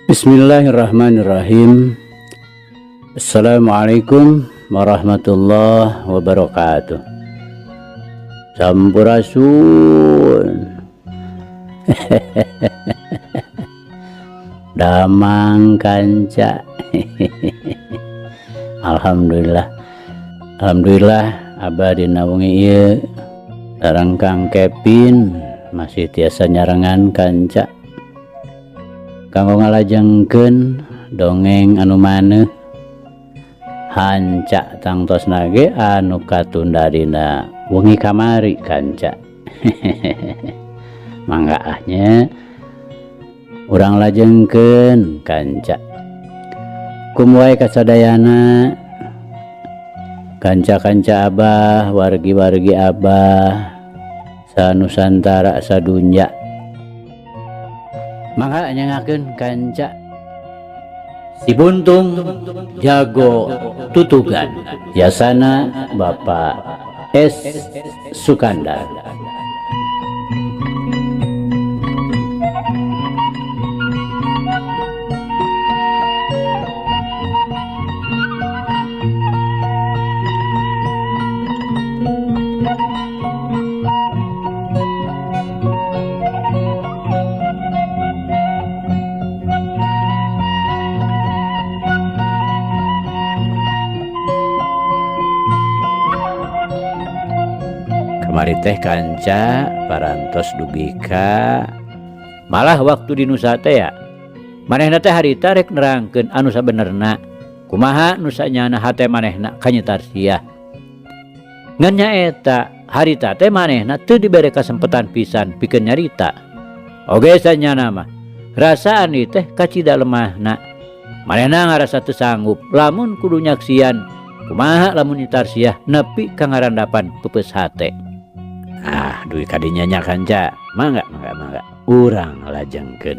Bismillahirrahmanirrahim. Assalamualaikum warahmatullahi wabarakatuh. Sampurasun. Damang kanca. Alhamdulillah. Alhamdulillah abah dina wengi ieu sareng Kang Kevin masih tiasa nyarengan kanca. Kanggo ngalajengkeun dongeng anu maneuh hanca tangtosna ge anu katunda dina wengi kamari kanca. Mangga ah nya urang lajengkeun kanca. Kum wae kasadayana kanca-kanca abah, wargi-wargi abah sanusantara sadunya. Mangga nyangakeun kanca Si Buntung Jago Tutugan Yasana Bapak S Sukandar. Kamari teh kanca parantos dugi ka malah waktu di Nusa teh ya. Manehna teh harita rek nerangkeun anu sabenerna. Kumaha nu sanyana hate manehna ka Nyi Tarsiah. Ngan nyaeta harita teh manehna teu dibere kasempetan pisan pikeun nyarita. Oge sanyana mah rasaan ieu teh kacida lemahna. Manehna ngarasa teu sanggup lamun kudu nyaksian kumaha lamun Nyi Tarsiah nepi ka ngarandapan peupeus hate. Ah, duit kadinya nya kanca. Mangga, mangga, mangga. Urang lajengkeun.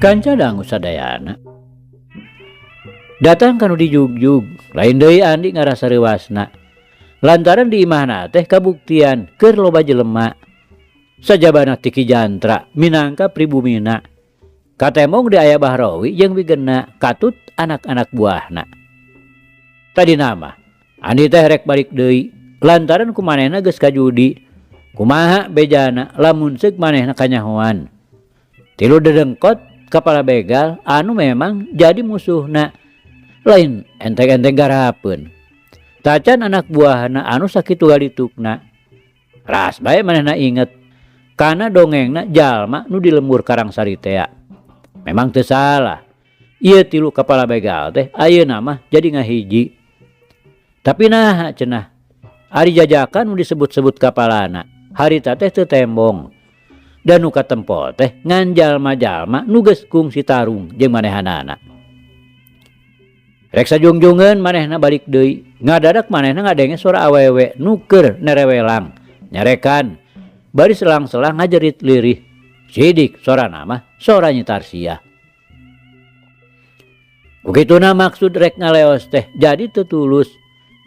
Kanca dangu sadayana. Datang kanu dijugjug, lain deui Andi ngarasa reuasna. Lantaran di imahna teh kabuktian keur loba jelema. Sajabana tiki jantra minangka pribumina. Katemong di aya Bahrawi jeung wigena katut anak-anak buahna. Tadi nama Andi teh rek balik deui lantaran ku manehna geus kajudi. Kumaha bejana lamun seuk manehna kanyahoan. Tilu dedengkot kepala begal anu memang jadi musuhna. Lain enteng-enteng garapeun. Tacan anak buahna anu sakitu galitukna. Ras bae manehna inget kana dongengna jalma nu di lembur Karangsari tea. Memang teu salah. Ieu tilu kepala begal teh ayeuna mah jadi ngahiji. Tapi naha cenah ari jajakan nu disebut-sebut kapalana harita teh teu tembong. Dan nu katempo teh ngan jalma-jalma nu geus kungsi tarung jeung manehanana. Rek sajungjungeun manehna balik deui, ngadadak manehna ngadenge suara awewe nu keur nerewelang, nyarekan. Bari selang-selang ngajerit lirih. Sidik sorana mah sora Nyi Tarsiah. Kukituna maksud rek ngaleos teh jadi teu tulus.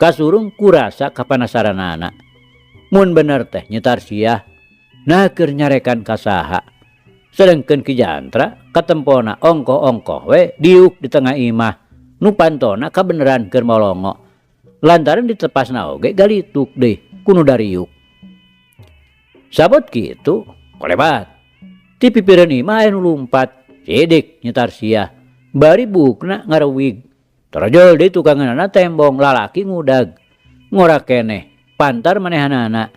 Kasurung kurasa kapanasaranana. Mun bener teh Nyi Tarsiah nah keur nyarekan ka saha. Sedengkeun Ki Jantra katempona ongkoh-ongkoh we diuk di tengah imah. Nu pantona kabeneran keur molongo. Lantaran ditepasna oge galituk deui kunu dariuk. Sabot kitu kolebat. Ti pipireun imah aya nu lumpat. Sidik Nyi Tarsiah. Bari buukna ngarewig. Torojol deui tukanganana tembong lalaki ngudag. Ngora keneh pantar manehanana.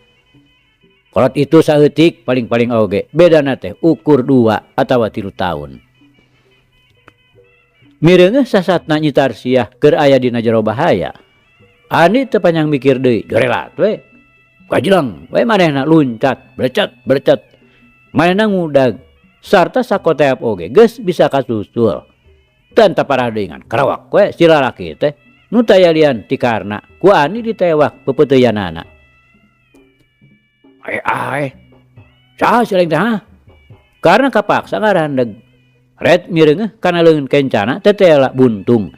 Kolot itu saeutik paling-paling oge. Bedana teh ukur 2 atawa 3 tahun. Mireungeuh sasatna Nyi Tarsiah keur aya dina jero bahaya. Andi teu panjang mikir deui, jorelat we. Kajeleng we manehna luncat, blecet, blecet. Manehna ngudag sarta sakoteap oge geus bisa kasusul. Teu parah deui ngan karawak we si lalaki teh nu taya lian ti karna ku Andi ditewak pepeuteuyanana. Ae ae. Saha si lain teh ha? Karena kapaksa ngarandeg. Red mireungeuh kana leungeun kencana tetela buntung.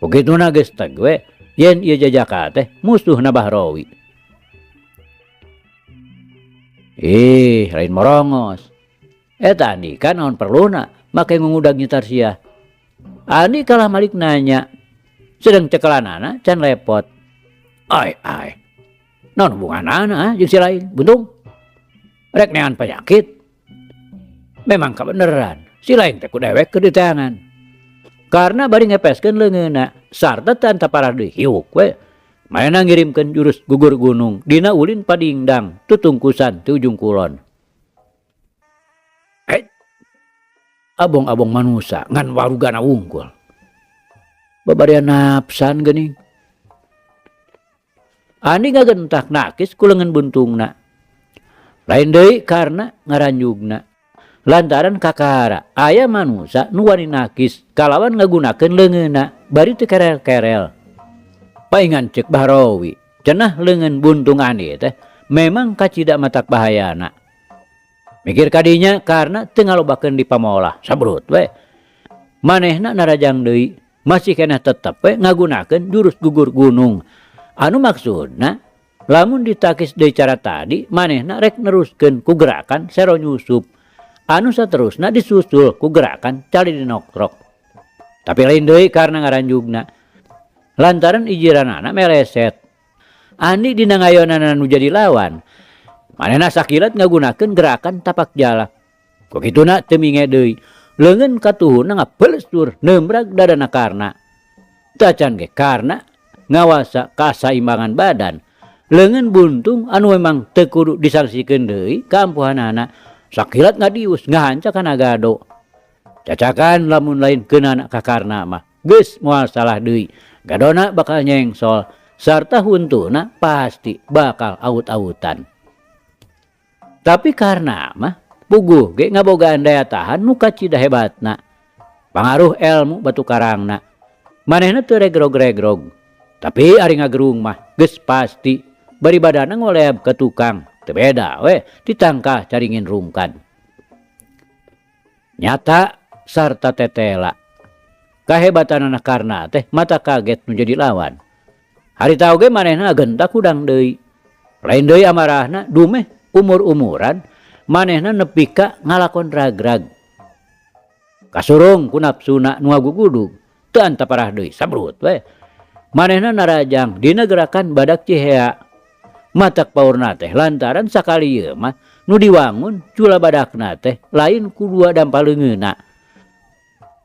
Kukituna geus teg we yen ieu jajaka teh musuhna Bahrawi. Ih, lain morongos. Eta Andika naon perluna make ngungudag Nyi Tarsiah. Andi kalah malik nanya, sedang cekelanana can lepot. Ai ai. Naon hubunganana jeung si lain, buntung. Rek neangan panyakit. Memang kabeneran, si lain teh ku dewek keur diteangan. Karena bari ngepeskeun leungeunna sarta teu antaparah deui hiuk we. Manehna ngirimkeun jurus gugur gunung dina ulin padingdang tutungkusan ti ujung kulon. Hei, abong-abong manusa ngan warugana wungkul. Babarian napsan geuning. Andi ngagentak nakis ku leungeun buntungna. Lain deui karena ngaranjugna. Lantaran kakara aya manusa nu wani nakis kalawan ngagunakeun leungeunna bari teu kerel-kerel. Paingan ceuk Bahrawi, cenah leungeun buntung Andi teh memang kacida matak bahayana. Mikir kadinya karena teu ngalobakeun di pamolah, sabrut we. Manehna narajang deui, masih keneh tetep we ngagunakeun jurus gugur gunung. Anu maksudna lamun ditakis deui cara tadi manehna rek neruskeun ku gerakan sero nyusup. Anu saterusna disusul ku gerakan cali dinokrok. Tapi lain deui karena ngaranjugna. Lantaran ijiranana meleset. Andi dina ngayonana nu jadi lawan. Manehna sakilat ngagunakeun gerakan tapak jalak. Ku kituna teu minge deui. Leungeun katuhuna ngapelestur neumrag dadana Karna. Tacan ge Karna ngawasa kasaimbangan badan. Leungeun buntung anu memang teu kudu disangsikeun deui kaampuhanana. Sakilat ngadius ngahanca kana gado. Cacakan lamun lain keunana ka Karna mah geus moal salah deui. Gadona bakal nyengsol sarta huntuna pasti bakal awut-awutan. Tapi Karna mah puguh ge ngabogaan daya tahan nu kacida hebatna. Pangaruh elmu batu karangna. Manehna teu regrog-regrog. Tapi ari ngagerung mah geus pasti bari badana ngoleab ka tukang. Teu beda we ditangkah caringin rungkad. Nyata sarta tetela. Kahebatanana Karna teh mata kaget nu jadi lawan. Harita oge manehna gentak hudang deui. Lain deui amarahna dumeh umur-umuran manehna nepi ka ngalakon ragrag. Kasurung ku nafsuna nu ngagugudug teu antaparah deui sabrut we. Manehna narajang dina gerakan badak cihea. Matak paurna teh lantaran sakali ieu mah nu diwangun cula badakna teh lain ku dua dampa leungeunna.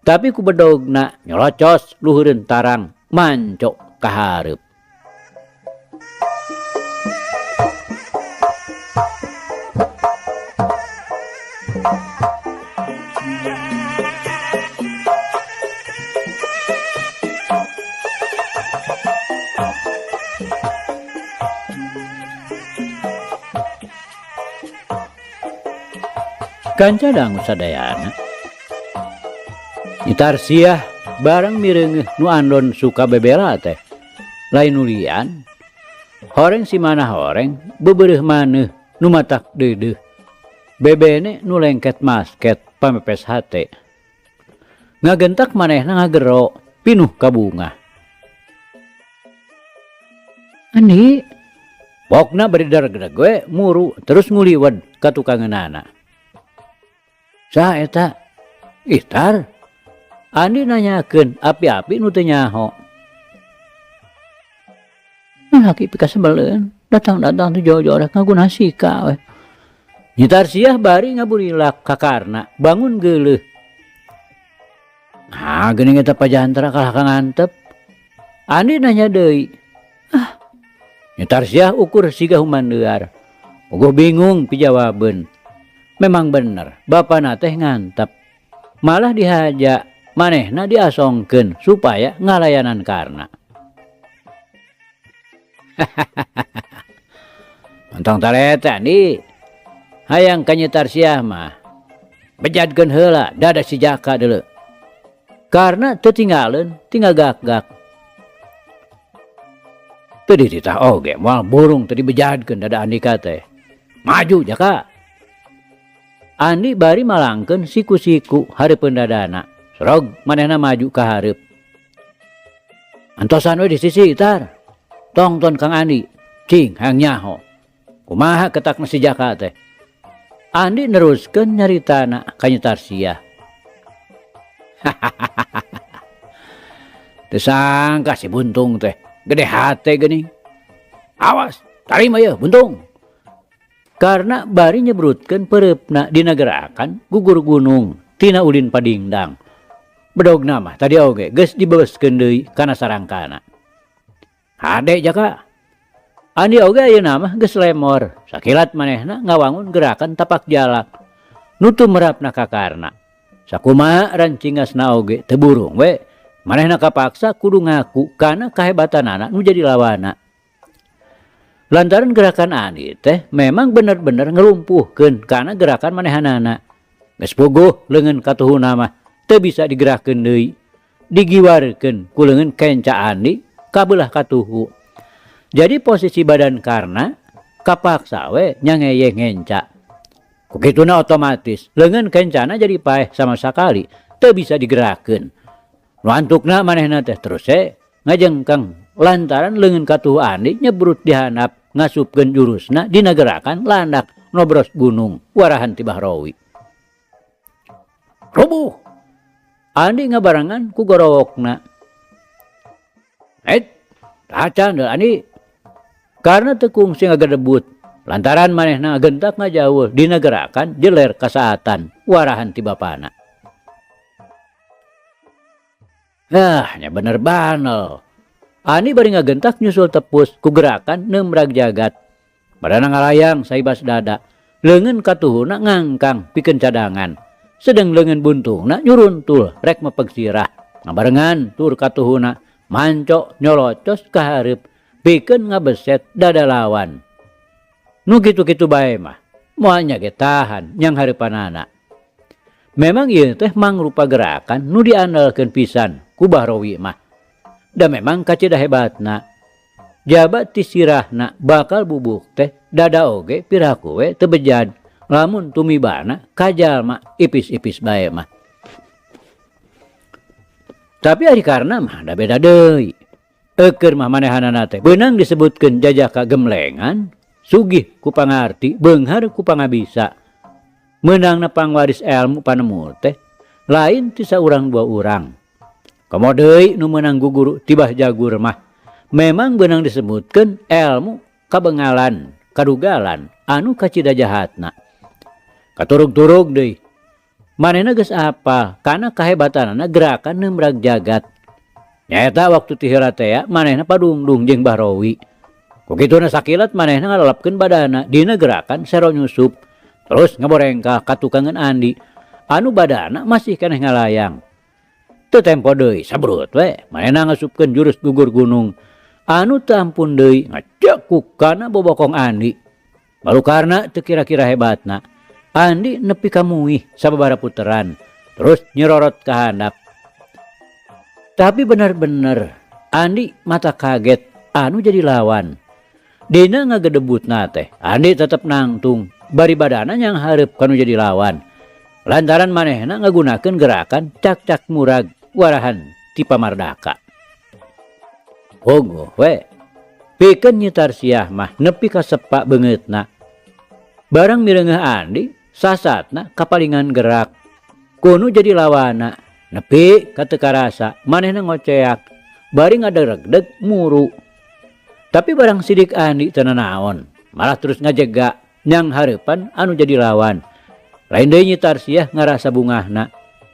Tapi ku bedogna nyolocos luhureun tarang mancok ka hareup. Kanca dangu sadayana. Nyi Tarsiah bareng mireungeuh nu andon suka bebela teh. Lain nulian. Horeng si manah horeng bebereuh maneuh nu matak deudeuh. Bebene nu lengket masket pamepes hate. Ngagentak manehna ngagero pinuh kabungah. Andi pokna bari dargedeg we muru terus nguliwed ka tukangeunana. Saha eta? Ih tar. Andi nanyakeun api-api nu teu nyaho. Laki pikasebeleun, datang-datang teh jauh-jauh rek ngaguna sika we. Nyi Tarsiah bari ngaburilak ka Karna, bangun geuleuh. Nah, geuning eta pajantra kalah ka ngantep. Andi nanya deui. Ah. Nyi Tarsiah ukur siga humandear. Puguh bingung pijawabeun. Memang bener, bapana teh ngantep. Malah dihaja, manehna diasongkeun supaya ngalayanan Karna. Entong taleta Andi. Hayang ka Nyi Tarsiah mah. Bejadkeun heula dada si Jaka deuleu. Karna teu tinggaleun, tinggal gak-gak. Teu dititah oge moal burung teu dibejadkeun dada Andika teh. Maju Jaka. Andi bari malangkeun siku-siku hareupeun dadana. Sorog manehna maju ka hareup. Antosan we di sisi tar. Tongton Kang Andi, cing hayang nyaho. Kumaha ketakna si Jaka teh. Andi neruskeun nyaritana ka Nyi Tarsiah. Teu sangka si Buntung teh gede hate geuning. Awas, tarima yeuh Buntung. Karena bari nyebrutkeun peureupna dina gerakan gugur gunung tina ulin padingdang. Bedogna mah tadi oge geus dibebeskeun deui kana sarangkana. Hade Jaka. Andi oge ayeuna mah geus lemor, sakilat manehna ngawangun gerakan tapak jalak. Nu tumerapna ka Karna. Sakumaha rancingasna oge teu burung we, manehna kapaksa kudu ngaku kana kahebatanana nu jadi lawana. Lantaran gerakan Andi teh memang bener-bener ngelumpuhkeun kana gerakan manehanana. Geus puguh leungeun katuhuna mah teu bisa digerakkeun deui. Digiwarkeun ku leungeun kenca Andi kabelah katuhu. Jadi posisi badan Karna kapaksa we nyangeyeh ngenca. Ku kituna otomatis leungeun kencana jadi paeh sama sakali teu bisa digerakkeun. Nu antukna manehna teh terus we ngajengkeng lantaran leungeun katuhu Andi nyebrut di handap ngasupkeun jurusna dina gerakan landak nobros gunung warahan ti Bahrawi. Rubuh. Andi ngabarengan ku gorowokna. Et, tacan deui Andi. Karena teu kungsi ngagedebut lantaran manehna gentak ngajauh dina gerakan jeler kasaatan warahan ti bapana. Ah, nya bener banel. Andi bari ngagentak nyusul tepus ku gerakan neumrag jagat. Badana ngalayang saibas dada, leungeun katuhuna ngangkang pikeun cadangan. Sedeng leungeun buntungna nyuruntul rek mepeg sirah. Ngabarengan tur katuhuna manco nyolocos ka hareup pikeun ngabeset dada lawan. Nu kitu-kitu bae mah moal nya ge tahan nyang hareupanana. Memang ieu teh mangrupa gerakan nu diandalkeun pisan ku Bahrawi mah. Da memang kacida hebatna. Jaba ti sirahna bakal bubuk teh dada oge piraku we teu bejad lamun tumibana ka jalma ipis-ipis bae mah. Tapi ari Karna mah da beda deui. Eukeur mah manehanana teh beunang disebutkeun jajaka gemlengan, sugih ku pangarti, beunghar ku pangabisa. Meunangna pangwaris elmu panemu teh lain ti saurang dua urang. Komo deui nu meunang guguru tibah jagur mah memang beunang disebutkeun elmu kabengalan, kadugalan anu kacida jahatna. Katurug-turug deui. Manehna geus apal kana kahebatanana gerakan neumrag jagat. Nyaeta waktu ti heula teh manehna padungdung jeung Bahrawi. Ku kituna sakilat manehna ngalalapkeun badana dina gerakan sero nyusup. Terus ngaborengkah ka tukangeun Andi anu badana masih keneh ngalayang. Teu tempo deui sabrut we manehna ngasupkeun jurus gugur gunung anu teu ampun deui ngacekuk kana bobokong Andi. Baru karena teu kira-kira hebatna Andi nepi ka muih sababaraha puteran terus nyerorot ka handap. Tapi bener-bener Andi mata kaget anu jadi lawan. Dina ngagedebutna teh Andi tetep nangtung bari badana nyang hareup kanu jadi lawan. Lantaran manehna ngagunakeun gerakan cak-cak murag warahan ti pamardaka. Ogoh we pikeun Nyi Tarsiah mah nepi ka sepak beungeutna. Barang mireungeuh Andi sasatna kapalingan gerak. Kunu jadi lawana nepi ka teu karasa manehna ngoceak bari ngaderegdeg muru. Tapi barang sidik Andi teu nanaon, malah terus ngajega nyang hareupan anu jadi lawan. Lain deui Nyi Tarsiah ngarasa bungahna.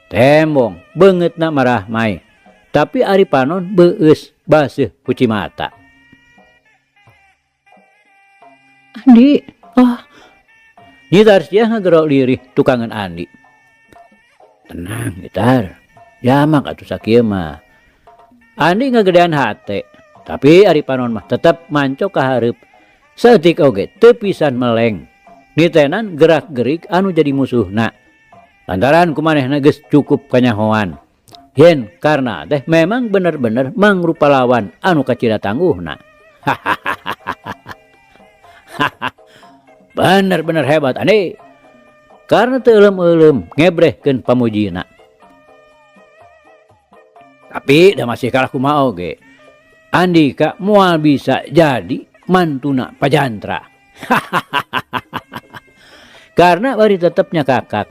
Tembong beungeutna marahmai. Tapi ari panon beueus baseuh ku cimata. Andi, oh. Nyi Tarsiah ngagero lirih tukangan Andi. Tenang, Gitar. Jamak atuh sakieu mah. Andi ngagedean hate, tapi ari panon mah tetep mancok ka hareup. Saeutik oge teu pisan meleng. Nitenan gerak-gerik anu jadi musuhna. Lantaran kumanehna geus cukup kanyahoan. Yen karena teh memang bener-bener mangrupa lawan anu kacida tangguhna. Bener-bener hebat Andi. Karena teu euleum-euleum ngebrehkeun pamujina. Tapi da masih kalah kumaha oge. Andika moal bisa jadi mantuna Pajantra. Karna bari tetep nyakakak.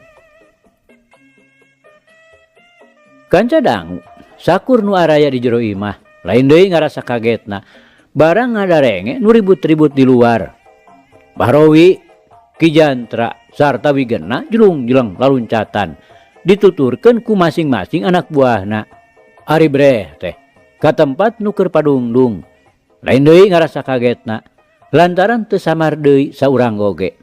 Kanca dangu, sakur nu araya di jero imah, lain deui ngarasa kagetna barang ngadarenge nu ribut-ribut di luar. Bahrowi, Ki Jantra, sarta Wigena jelung-jeleng laluncatan dituturkeun ku masing-masing anak buahna. Ari Breh teh ka tempat nu keur padungdung, lain deui ngarasa kagetna lantaran teu samar deui saurang oge.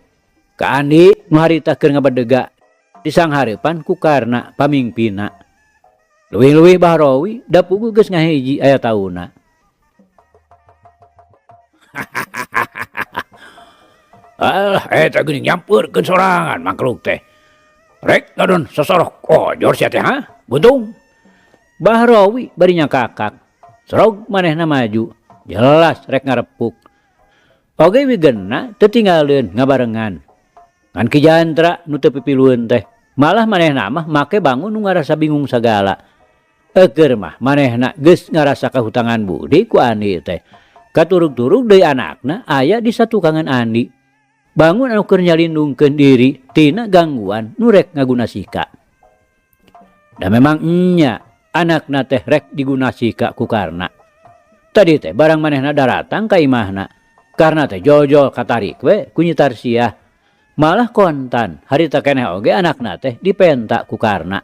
Ka Andi nu harita keur ngabedega disanghareupan ku Karna pamingpina. Leuwih-leuwih Bahrowi da puguh geus ngahiji aya tauna. Alah eta geuning nyampeurkeun sorangan mangkluk teh. Rek ngadon sosorok ojor sia teh ha, buntung. Bahrowi bari nyakakak. Serog manehna maju, jelas rek ngarepuk. Oge wigena teu tinggaleun ngabarengan. Ngan Ki Jantra nu teu pipilueun teh, malah manehna mah make bangun nu ngarasa bingung sagala. Eukeur mah manehna geus ngarasa kahutangan budi ku Andi teh. Katurug-turug deui anakna aya di satukangan Andi. Bangun anu keur nyalindungkeun diri tina gangguan nu rek ngagunasika. Da memang nya anakna teh rek digunasika ku Karna. Tadi teh barang manehna daratang ka imahna. Karna teh jol-jol katarik we ku Nyi Tarsiah. Malah kontan harita keneh oge anakna teh dipenta ku Karna.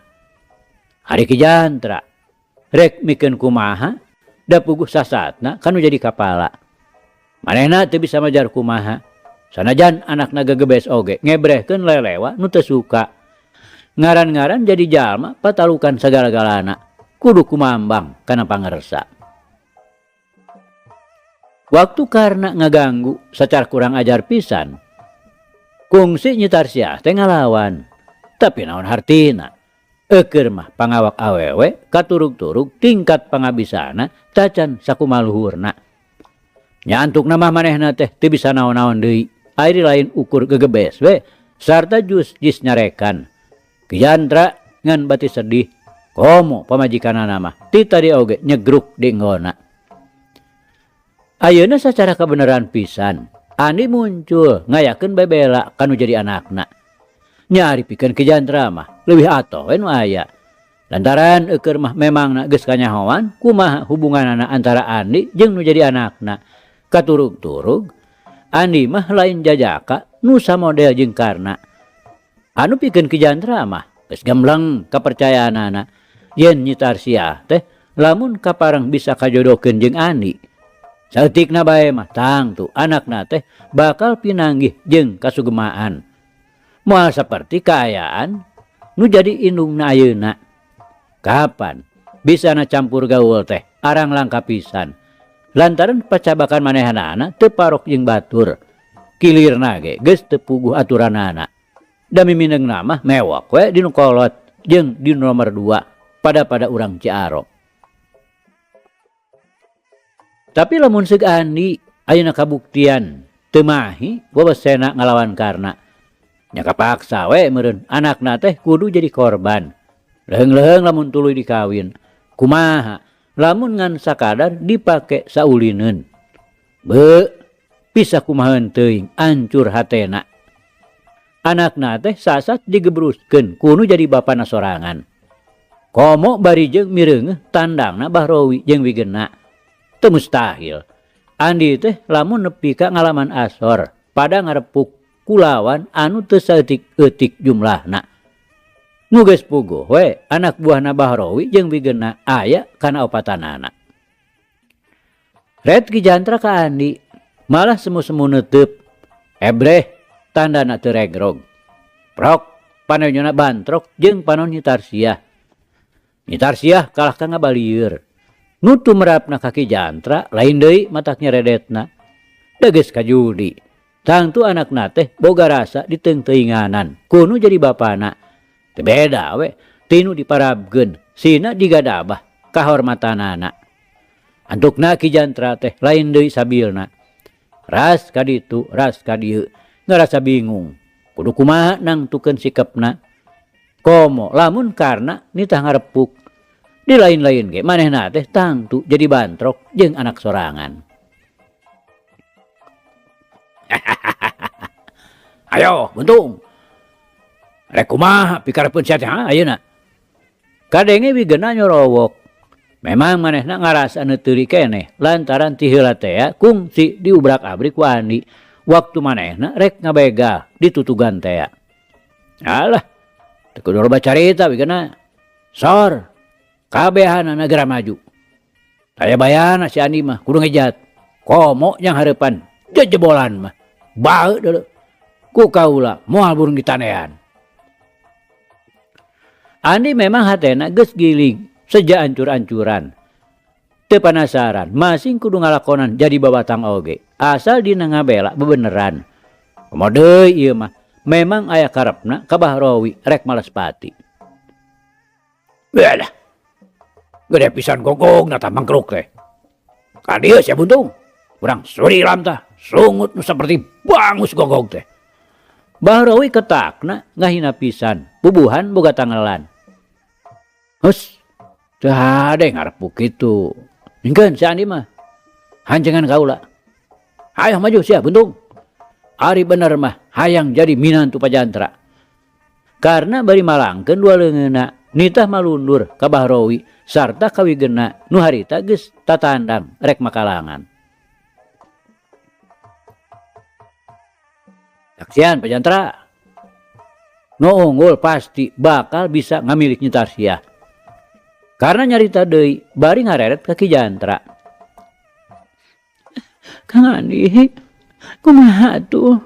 Ari Ki Jantra rek mikeun kumaha da puguh sasatna kanu jadi kapala. Manehna teu bisa majar kumaha. Sanajan anakna gegebes oge ngebrehkeun lelewa nu teu suka. Ngaran-ngaran jadi jalma patalukan sagala-galana kudu kumambang kana pangersa. Waktu Karna ngaganggu sacara kurang ajar pisan, kungsi Nyi Tarsiah teh ngalawan. Tapi naon hartina? Eukeur mah pangawak awewe katurug-turug tingkat pangabisana tacan sakumaluhurna. Nya antukna mah manehna teh teu bisa naon-naon deui. Ari lain ukur gegebes we sarta jus jis nyarekan. Ki Jantra ngan bati sedih komo pamajikanana mah ti tadi oge nyegruk di enggona. Ayeuna sacara kabeneran pisan Andi muncul ngayakeun bebela kanu jadi anakna. Nya ari pikeun Ki Jantra mah leuwih atoh we nu aya. Lantaran eukeur mah memangna geus kanyahoan kumaha hubunganana antara Andi jeung nu jadi anakna. Katurug-turug Andi mah lain jajaka nu samodel jeung Karna. Anu pikeun Ki Jantra mah geus gembleng kapercayaanana yen Nyi Tarsiah teh lamun kapareng bisa kajodohkeun jeung Andi. Saeutikna bae mah tangtu anakna teh bakal pinanggih jeung kasugemaan. Moal saperti kaayaan nu jadi indungna ayeuna. Kapan bisana campur gaul teh arang langka pisan. Lantaran pacabakan manehanana teu parok jeung batur. Kilirna ge geus teu puguh aturanana. Da mimineungna mah mewok we di nu kolot jeung di nu nomor 2 pada-pada urang Ciaro. Tapi lamun seug Andi ayeuna kabuktian teu mahi wewesena ngalawan Karna. Nya kapaksa we meureun anakna teh kudu jadi korban. Leheung-leheung lamun tuluy dikawin. Kumaha lamun ngan sakadar dipake saulineun. Be, bisa kumaheun teuing ancur hatena. Anakna teh sasat digebruskeun kunu jadi bapana sorangan. Komo bari jeung mireungeuh tandangna Bahrowi jeung Wigena. Teu mustahil. Andi teh lamun nepi ka ngalaman asor pada ngarepuk kulawan anu teu saeutik-eutik jumlahna. Nu geus puguh we anak buahna Bahrowi jeung Wigena aya kana opatanana. Red Ki Jantra ka Andi malah semu-semu neuteub. Ebreh tandana teu regrog. Prok panonyona bantrok jeung panon Nyi Tarsiah. Nyi Tarsiah kalah ka ngabalieur. Nu tumerapna ka Ki Jantra lain deui matak nyeredetna. Da geus kajudi. Tangtu anakna teh boga rasa diteungteuinganan kunu jadi bapana. Teu beda we tinu diparabkeun sina digadabah kahormatanana. Antukna Ki Jantra teh lain deui sabilna. Ras ka ditu ras ka dieu ngarasa bingung. Kudu kumaha nangtukeun sikepna. Komo lamun Karna nitah ngarepuk. Di lain-lain ge manehna teh tangtu jadi bantrok jeung anak sorangan. Ayo, buntung. Rek kumaha pikarepeun sia teh ayeuna? Kadenge wigena nyorowok. Memang manehna ngarasa neuteuy keneh lantaran ti heula tea kungsi diubrak-abrik ku Andi waktu manehna rek ngabegal ditutugan tea. Alah, teu kudu loba carita wigena. Sor, kabehanana geura maju. Taya bayana si Andi mah kudu ngejat. Komo jang hareupan jejebolan mah. Bae deuleu. Ku kaula moal burung ditanean. Andi memang hatena geus gilig seja ancur-ancuran. Teu panasaran, masing kudu ngalakonan jadi babatang oge. Asal dina ngabela bebeneran. Komo deui ieu mah, memang aya karepna ka Bahrowi rek males pati. Belah. Gede pisan gogogna tah mangkruk teh. Ka dieu sia buntung. Urang surilam tah, sungut nu saperti bangus gogog teh. Bahrowi ketakna ngahina pisan, bubuhan boga tangelan. Hus, teu hade ngarep kitu. Ningkeun si Andi mah. Hanjengan kaula. Hayoh maju sia buntung. Ari bener mah hayang jadi minantu pajantra. Karena bari malangkeun dua leungeunna, nitah malundur ka Bahrowi sarta ka Wigena nu harita geus tatandang rek makalangan. Saksian pajantra. Nu unggul pasti bakal bisa ngamilik Nyi Tarsiah. Karena nyarita deui bari ngareret ka Ki Jantra. Kang Andi, kumaha atuh?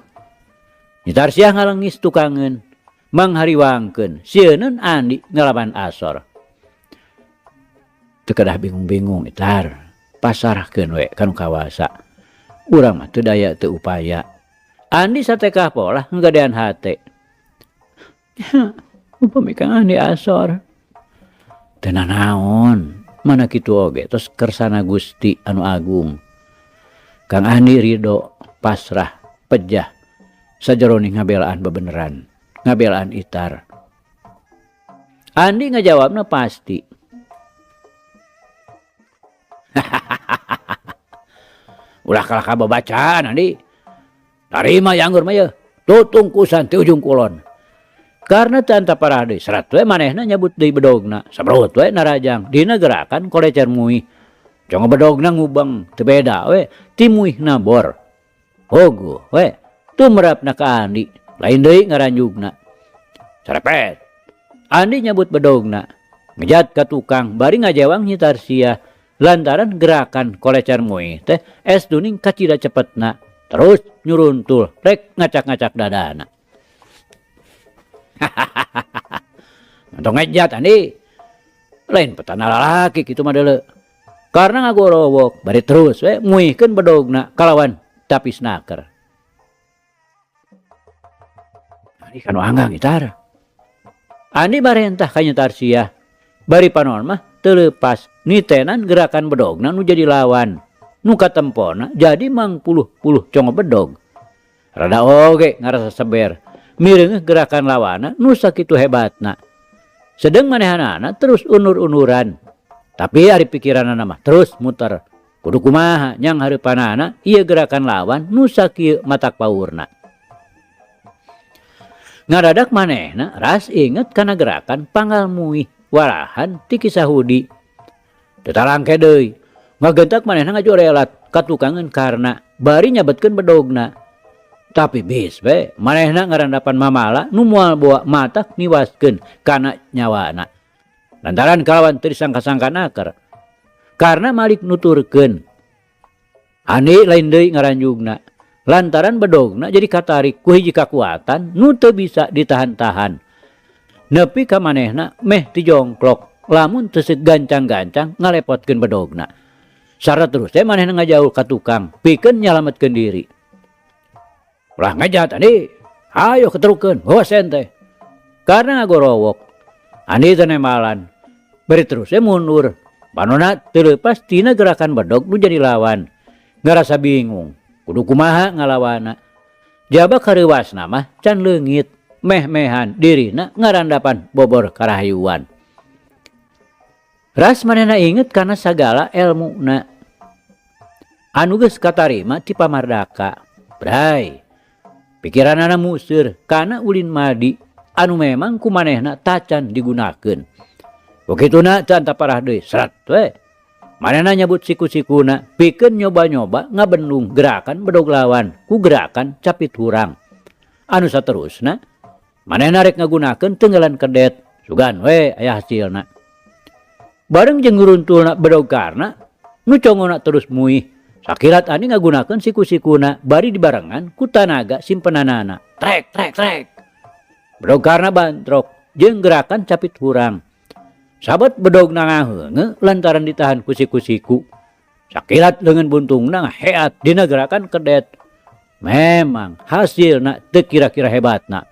Nyi Tarsiah ngalengis tukangeun, manghariwangkeun sieuneun Andi ngalaban asor. Teu kedah bingung-bingung itar, pasarahkeun we ka nu kawasa. Urang mah teu daya teu upaya. Andi satekah polah ngagadean hate. Upami Kang Andi asor. Teu nanaon, mana kitu oge tos kersana Gusti anu agung. Kang Andi ridho, pasrah, pejah, sajeroning ngabelaan bebeneran, ngabelaan itar. Andi ngajawabna pasti. Ulah kalah ka babacaan Andi. Tarima yanggur mah yeuh, tutungkusan ti ujung kulon. Karena teu antaparah deui, serat we manehna nyabut deui bedogna, sabrut we narajang dina gerakan kolecer muih. Congo bedogna ngubeng, teu beda we ti muihna bor. Hogo we, tumerapna ka Andi, lain deui ngaranjugna. Sarepet. Andi nyabut bedogna, ngejat ka tukang bari ngajewang Nyi Tarsiah lantaran gerakan kolecer muih teh es duning kacida cepetna. Terus nyuruntul rek ngacak-ngacak dadana. Entong ngejat Andi. Lain petana lalaki kitu mah deuleu. Karena ngagorowok bari terus we muihkeun bedogna kalawan tapis naker. Andi kanu anggang itar. Andi barentah ka Nyi Tarsiah. Bari panon mah teu leupas nitenan gerakan bedogna nu jadi lawan. Nu katempona jadi mangpuluh-puluh congo bedog. Rada oge ngarasa seber. Mireungeuh gerakan lawana nu sakitu hebatna. Sedeng manehanana terus unur-unuran. Tapi ari pikiranana mah terus muter. Kudu kumaha nyang hareupanana ieu gerakan lawan nu sakieu matak paurna. Ngadadak manehna ras inget kana gerakan panggal muih warahan ti Ki Sahudi. Teu talangke deui. Ngagentak manehna ngajorelat katukangeun karna bari nyabetkeun bedogna. Tapi bis we manehna ngarandapan mamala nu moal boa matak niwaskeun kana nyawana. Lantaran kalawan teu disangka-sangka naker. Karena Malik nuturkeun. Andi lain deui ngaranjugna. Lantaran bedogna jadi katarik ku hiji kakuatan nu teu bisa ditahan-tahan. Nepi ka manehna meh tijongklok lamun teu gancang-gancang ngalepotkeun bedogna. Sarta terus teh manehna ngajauh ka tukang pikeun nyalametkeun diri. Ulah ngejat Andi, hayo keterukeun bawa sen teh. Karena ngagorowok, Andi teh nembalan. Bari terus teh mundur. Panona teu leupas tina gerakan bedog nu jadi lawan. Ngarasa bingung, kudu kumaha ngalawana. Jaba kareuwasna mah can leungit, meh-mehan dirina ngarandapan bobor karahayuan. Ras manehna inget kana sagala elmuna anu geus katarima ti pamardaka. Bray, pikiranana museur kana ulin madi anu memang ku manehna tacan digunakeun. Wakituna teu antaparah deui, seret we. Manehna nyabut siku-sikuna pikeun nyoba-nyoba ngabendung gerakan bedog lawan ku gerakan capit hurang. Anu saterusna, manehna rek ngagunakeun tenggelan kedet, sugan we aya hasilna. Bareng jeung nguruntulna bedog karna, nu congona terus muih. Sakilat Andi ngagunakeun siku-sikuna bari dibarengan ku tanaga simpenanana. Trek trek trek. Bedog karna bantrok jeung gerakan capit hurang. Sabat bedogna ngaheungeung lantaran ditahan ku siku-siku. Sakilat leungeun buntungna ngaheat dina gerakan kedet. Memang hasilna teu kira-kira hebatna.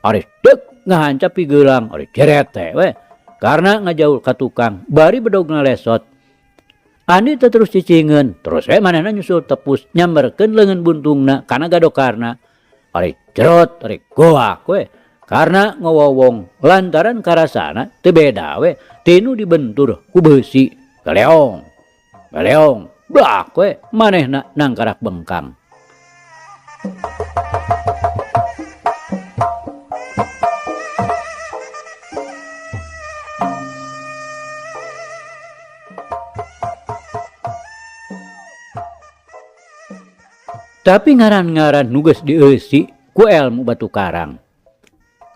Ari deuk ngahancap pigeulang, ari jeret teh we. Karena ngajaul ka tukang, bari bedogna lesot. Andi teh terus cicingeun, terus we manehna nyusul tepus nyamberkeun leungeun buntungna kana gadokarna. Ari cerot, ari goak we. Karena ngowowong lantaran karasana teu beda we tinu dibentur ku beusi. Galeong, galeong, blak we manehna nangkarak bengkang. Tapi ngaran-ngaran nu geus dieusi ku elmu batu karang.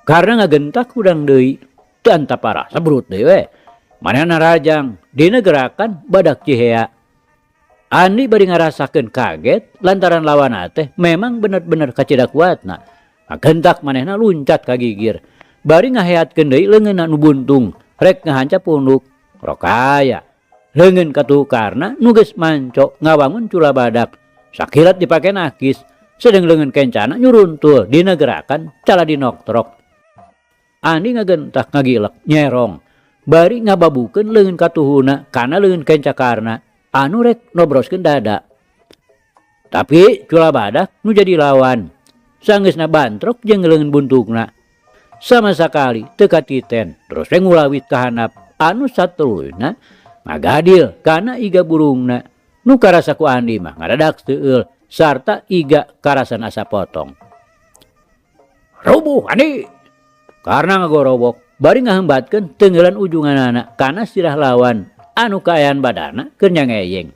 Karena ngagentak hudang deui, teu antaparah sebrut deui we. Manehna rajang dina gerakan badak cihea. Andi bari ngarasakeun kaget lantaran lawanna teh memang bener-bener kacida kuatna. Ngagentak manehna luncat ka gigir. Bari ngaheatkeun deui leungeunna nu buntung, rek ngahancap punduk. Rokaya. Leungeun katukarna nu geus manco ngawangun cula badak. Sakilat dipake nakis, sedeng leungeun kencana nyuruntul dina gerakan caladi noktrok. Andi ngagentak ngagilek nyerong, bari ngababukeun leungeun katuhuna kana leungeun kencakarna anu rek nobroskeun dada. Tapi cula badak nu jadi lawan, sanggeusna bantrok jeung leungeun buntungna. Sama sakali teu katiten, terus we ngulawit ka handap anu satuluyna ngagadil kana iga burungna. Nu karasa ku Andi mah ngadadak seueul sarta iga karasan asa potong. Rubuh Andi! Karena ngagorowok bari ngahembatkeun tenggelan ujunganana kana sirah lawan anu kaayaan badana keur nyangeyeng.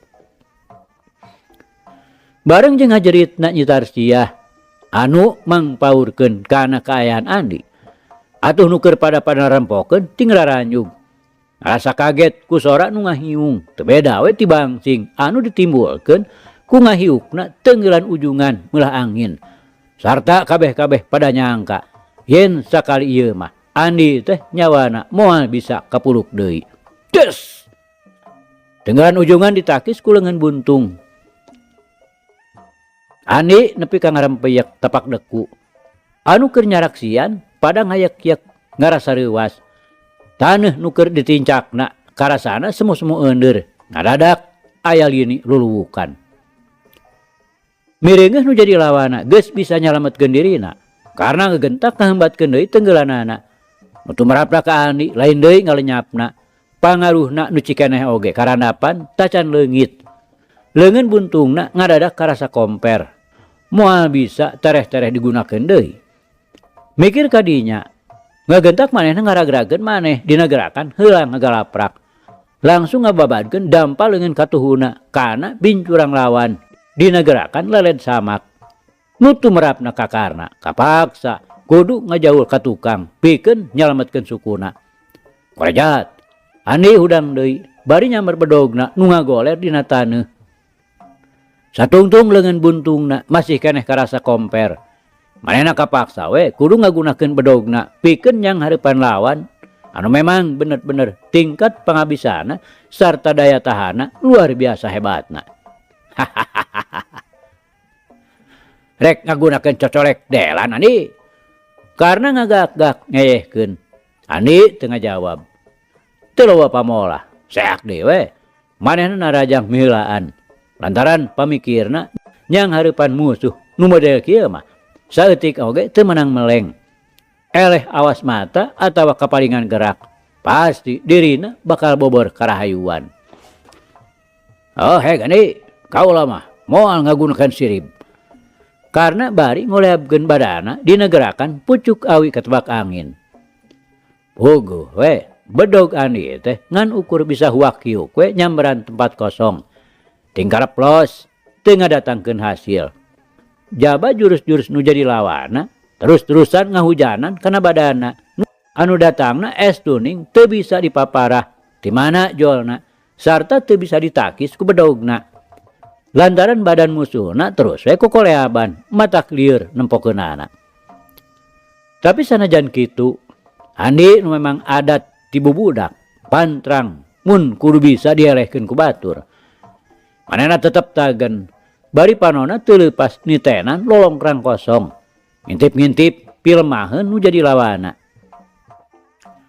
Bareng jeung ngajeritna Nyi Tarsiah anu mangpaurkeun kana kaayaan Andi. Atuh nu keur pada-pada rempokeun ting raranjug. Rasa kaget ku sora nu ngahiung, teu beda we ti bangsing anu ditimbulkeun ku ngahiukna tenggelan ujungan meulah angin. Sarta kabeh-kabeh pada nyangka yen sakali ieu mah Andi teh nyawana moal bisa kapuluk deui. Des! Tenggelan ujungan ditakis ku leungeun buntung. Andi nepi ka ngarempeyek tapak deku. Anu keur nyaraksian pada ngayek-yek ngarasa reuwas. Taneuh nu keur ditincakna karasana semu-semu eundeur, ngadadak aya lini luluwukan. Mireungeuh nu jadi lawana geus bisa nyalametkeun dirina karena ngegentak ngahembatkeun deui tenggelanana. Nu tumerapna ka Andi lain deui ngalenyapna. Pangaruhna nu cikeneh oge karandapan tacan leungit. Leungeun buntungna ngadadak karasa komper. Moal bisa tereh-tereh digunakeun deui. Mikir kadinya, ngagentak manehna ngaragrageun maneh dina gerakan heula ngagalaprak. Langsung ngababadkeun dampa leungeun katuhuna kana bincurang lawan dina gerakan leled samak. Nu tumerapna ka Karna kapaksa kudu ngajaul ka tukang pikeun nyalametkeun sukuna. Korejat, Andi hudang deui bari nyamber bedogna nu ngagoler dina taneuh. Satungtung leungeun buntungna masih keneh karasa komper. Manehna kapaksa we kudu ngagunakeun bedogna pikeun nyang hareupan lawan anu memang bener-bener tingkat pangabisana sarta daya tahana luar biasa hebatna. Rek ngagunakeun cocolek delan Andi. Karena ngagak-gak ngeyehkeun. Andi teu ngajawab. Teu loba pamolah, seak deui we. Manehna narajang miheulaan. Lantaran pamikirna nyang hareupan musuh nu model kieu mah saeutik oge teu meunang meleng. Eleh awas mata atawa kapalingan gerak. Pasti dirina bakal bobor karahayuan. Oh hei Andi, kaula mah moal ngagunakeun sirib. Karna bari ngoleabkeun badana dina gerakan pucuk awi katebak angin. Puguh we, bedog Andi teh ngan ukur bisa huak hiuk we nyamberan tempat kosong. Tingkarep los, teu ngadatangkeun hasil. Jaba jurus-jurus nu jadi lawana terus-terusan ngahujanan kana badana. Anu datangna es tuning teu bisa dipaparah ti mana jolna sarta teu bisa ditakis ku bedogna. Lantaran badan musuhna terus we kokoleaban matak lieur nempokeunana. Tapi sanajan kitu, Andi nu memang adat ti bubudak, pantrang mun kudu bisa dielehkeun ku batur. Manehna tetep tagen, bari panona teu leupas nitenan lolongkrang kosong. Ngintip-ngintip pilemaheun nu jadi lawana.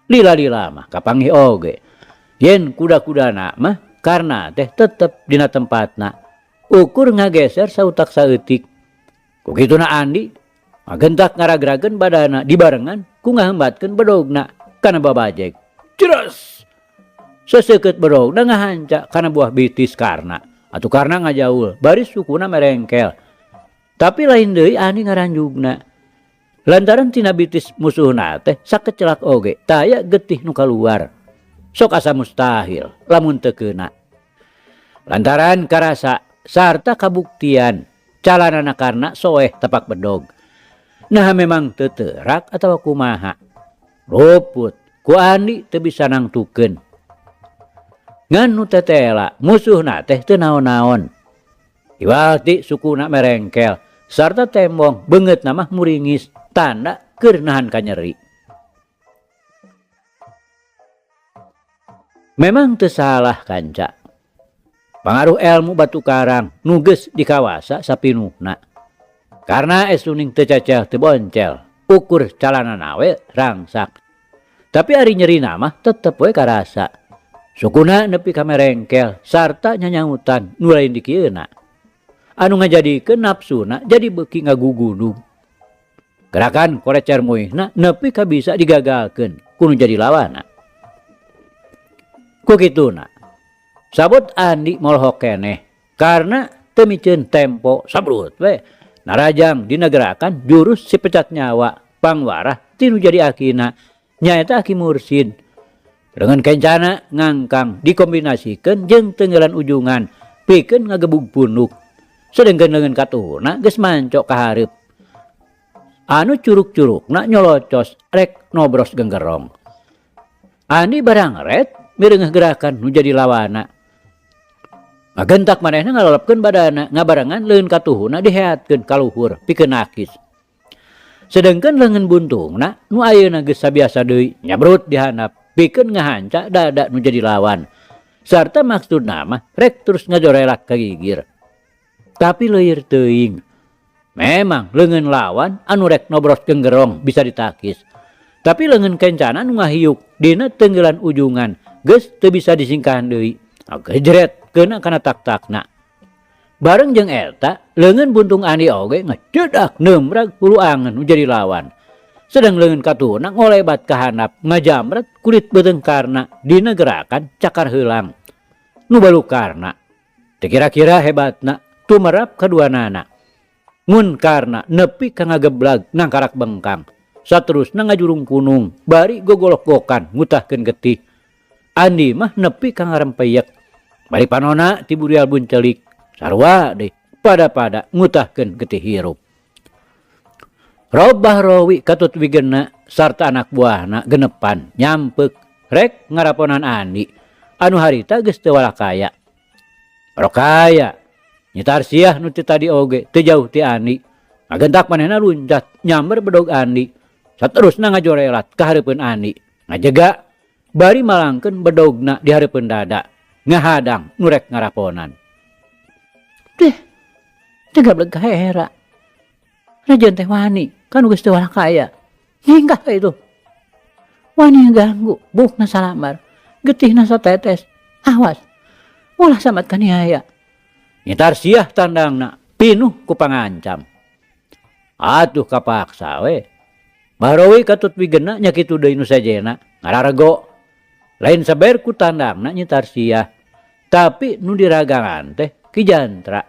Lila-lila mah kapanggih oge. Yen kuda-kudana mah karna teh tetep dina tempatna. Ukur ngageser sautak saeutik. Ku kituna Andi ngagentak ngaragrageun badana dibarengan ku ngahembatkeun bedogna kana babajeg. Jeres! Seseukeut bedogna ngahanca kana buah bitis Karna. Atuh Karna ngajaul bari sukuna merengkel. Tapi lain deui Andi ngaranjugna. Lantaran tina bitis musuhna teh sakecelak oge taya getih nu kaluar. Sok asa mustahil lamun teu keuna. Lantaran karasa sarta kabuktian calanana Karna soeh tapak bedog. Nah memang teu teurak atawa kumaha. Luput ku Andi teu bisa nangtukeun. Ngan nu tetela musuhna teh teu naon-naon. Iwal ti sukuna merengkel sarta tembong beungeutna mah muringis tanda keur nahan kanyeri. Memang teu salah kanca. Pangaruh elmu batu karang nu geus dikawasa sapinuhna. Karna es tuning teu cecel teu boncel, ukur calanana we rangsak. Tapi ari nyerina mah tetep we karasa. Sukuna nepi ka merengkel sarta nyanyautan nu lain dikieuna. Anu ngajadikeun nafsuna jadi beuki ngagugudug. Gerakan korecer muihna nepi ka bisa digagalkeun ku nu jadi lawana. Ku kituna sabot Andi molohok keneh karena teu miceun tempo sabrut we narajang dina gerakan jurus si pecat nyawa pangwarah ti nu jadi akina nyaeta Aki Mursid. Dengan kencana ngangkang dikombinasikeun jeung tenggelan ujungan pikeun ngagebug punuk. Sedengkeun leungeun katuhuna geus mancok ka hareup. Anu curug-curugna nyolocos rek nobros genggerong. Andi barang ret mireungeuh gerakan nu jadi lawana. Ngagentak manehna ngalolepkeun badana ngabarengan leungeun katuhuna diheatkeun ka luhur pikeun nakis. Sedengkeun leungeun buntungna nu ayeuna geus sabiasa deui nyabrut di handap pikeun ngahanca dada nu jadi lawan. Sarta maksudna mah rek terus ngajorelak ka gigir. Tapi leuir teuing. Memang leungeun lawan anu rek nobros genggerong bisa ditakis. Tapi leungeun kencana nu ngahiuk dina tenggelan ujungan geus teu bisa disingkahan deui. Gejret keuna kana tak-takna. Bareng jeung eta leungeun buntung Andi oge ngecedak neumrag hulu angen nu jadi lawan. Sedang leungeun katuhuna ngolebat ka handap ngajamret kulit beuteung Karna dina gerakan cakar heulang. Nu balukarna teu kira-kira hebatna tumerap kaduanana. Mun Karna nepi ka ngageblag nangkarak bengkang. Saterusna ngajurung kunung bari gogolok-gokan ngutahkeun getih. Andi mah nepi ka ngarempeyek. Bari panona ti burial buncelik. Sarua deui pada-pada ngutahkeun getih hirup. Robah Rowi katut wigena sarta anak buahna genepan nyampek rek ngaraponan Andi anu harita geus teu walakaya. Rokaya nyitar siah nu ti tadi oge teu jauh ti Andi. Ngagentak manehna luncat nyamber bedog Andi. Saterusna ngajorelat ka hareupeun Andi. Ngajega bari malangkeun bedogna di hareupeun dada. Ngahadang nu rek ngaraponan. Deh, teu gableg ka era. Rajan teh wani, kan geus teu walakaya. Hingga itu. Wani ganggu, bukna salambar, getihna satetes. Awas, ulah samat kaniaya. Nyitar siah tandangna, pinuh ku pangancam. Atuh kapaksa we. Bahrowi katut wigena nya kitu deui nu sejena, ngararego. Lain saber ku tandangna Nyi Tarsiah, tapi nu diragangan teh Ki Jantra.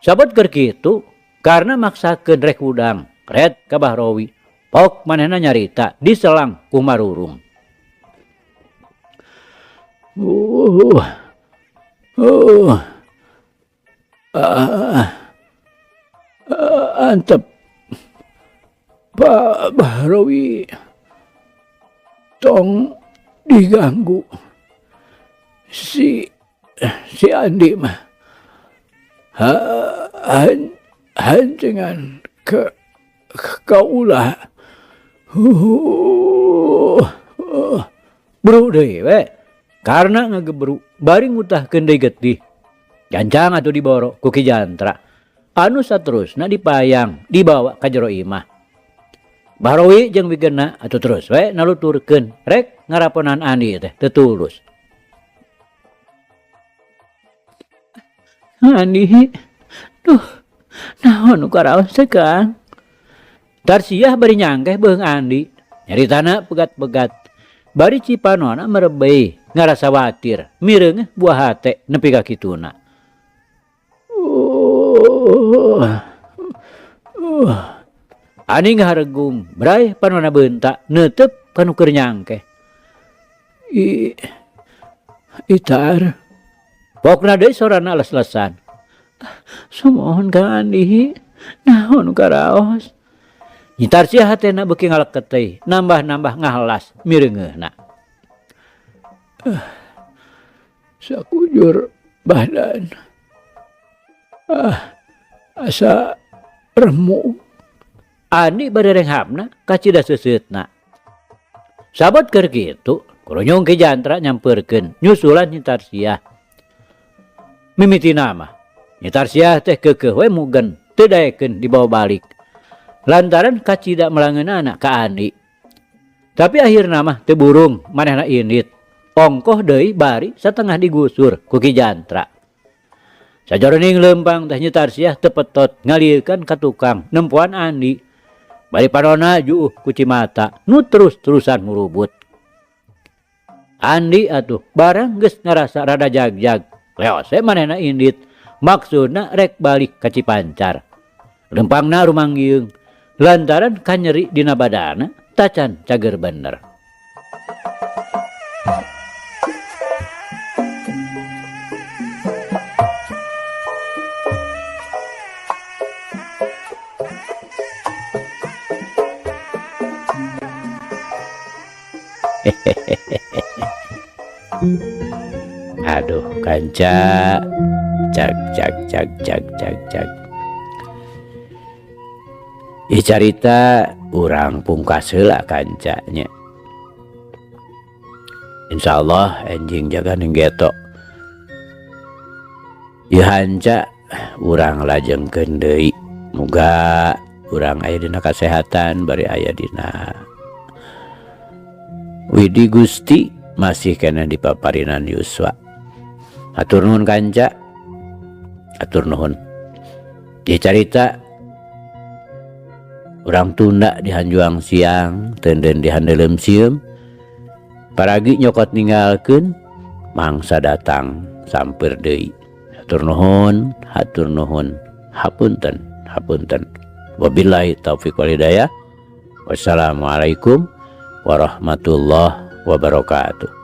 Sabot keur kitu karena maksakeun rek hudang, red ka Bahrowi. Pok manehna nyarita diselang ku marurung. Antep Pak Bahrowi tong diganggu si Andi mah hancengan ke kaulah. Bru deui we karena ngagebru bari ngutahkeun deui getih. Gancang atuh diboro ku Ki Jantra anu saterusna dipayang dibawa ka jero imah. Bahrowi jeung wigena atuh terus we naluturkeun rek ngaraponan Andi teh teu tulus. Andi, duh, naon nu karaos teh Kang? Tarsiah bari nyangkeh beuheung Andi, nyaritana pegat-pegat. Bari cipanona merebei ngarasa watir, mireungeuh buah hate nepi ka kituna. Andi ngaharegung, bray panona beunta neuteup ka nu keur nyangkeh. Itar. Pokna deui sorana les-lesan. Sumohon Kang Andi, naon nu karaos? Nyi Tarsiah hatena beuki ngaleket teh, nambah-nambah ngahelas mireungeuhna. Sakujur badan. Asa remuk. Andi barerenghabna kacida seuseutna. Sabot keur kitu, kurunyung Ki Jantra nyampeurkeun nyusulan Nyi Tarsiah. Mimitina mah Nyi Tarsiah teh keukeuh we mugen teu daekeun dibawa balik. Lantaran kacida melangeunana ka Andi. Tapi akhirna mah teu burung manehna indit. Ongkoh deui bari satengah digusur ku Ki Jantra. Sajoroning leumpang teh Nyi Tarsiah teu petot ngalieukkeun ka tukang nempoan Andi. Bari panona juuh ku cimata nu terus-terusan murubut. Andi atuh barang geus ngarasa rada jag-jag. Leos we manehna indit. Maksudna rek balik ka Cipancar. Lempangna rumanggiung lantaran kanyeri dina badana tacan cager bener. Aduh kanca, cak cak cak cak cak cak. Ieu carita urang pungkas heula kancanya. Insyaallah enjing jaga ning geto. Ieu hanca urang lajengkeun deui. Muga urang aya dina kasehatan bari aya dina Widi Gusti masih kena di paparinan Yuswa. Hatur nuhun kanca, hatur nuhun. Ieu carita urang tunda di hanjuang siang, teunden di handeuleum sieum. Paragi nyokot ninggalkeun, mangsa datang sampeur deui. Hatur nuhun, hatur nuhun, hapunten, hapunten. Wabillahi taufiq wal hidayah. Wassalamualaikum warahmatullahi wabarakatuh.